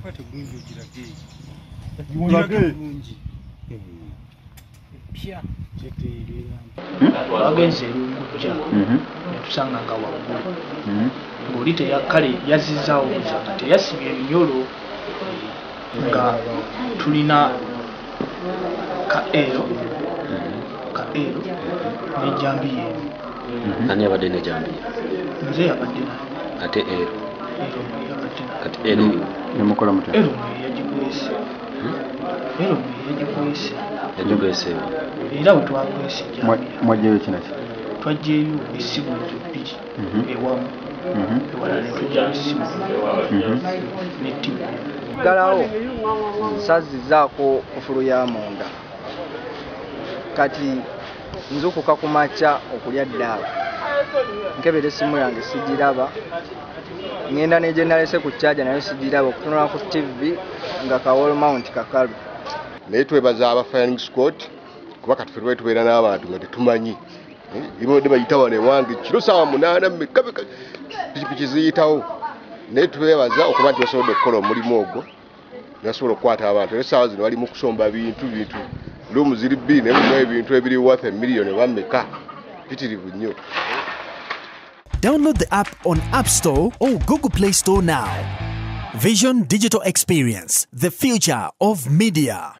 Gikwate bulungi ogirage. Ogirage bulungi. Pya. Bagenze erungujja netusanga nga waggulu ng'oli kale yazizzaawo buzanga teyasibye eminyolo nga tulina ka ero n'ejjambiya emu. Ani abadde n'ejjambiya? Nze yabadde nayo. Ate ero? Ero yabadde nayo. Kati ero nemukola mutya? Ero yagikwese. Ero yagikwese. Yagikwese. Era we twakwese ejjambiya. Mwajjayo kinaki? Twajjayo essimu ezo bbiri ewamu. Ewalala ne tujjayo essimu n'ettimu. Ggalawo nsazizzaako kufulu ya munda. Kati nzuukuka ku makya okulya ddaala. Nkebera essimu yange sigiraba. Ngenda ne gye nalese ku charger nayo sigiraba, okutunula ku TV nga ka wall mount kakalu. Naye twebaza aba firing squad kuba kati ffe tubeera n'abantu nga tetumanyi. Ibadde bayita wano ewange kiro ssaawa 8 mmeka pikipiki ziyitawo. Naye twebaza okuba nti basobodde okukola omulimu ogwo ne basobola okukwata abantu. Era essaawa zino bali mu kusomba bintu. Luumu ziri bbiri naye mulimu ebintu ebiri worth emiliyoni oba mmeka bitirivu nnyo. Download the app on App Store or Google Play Store now. Vision Digital Experience, the future of media.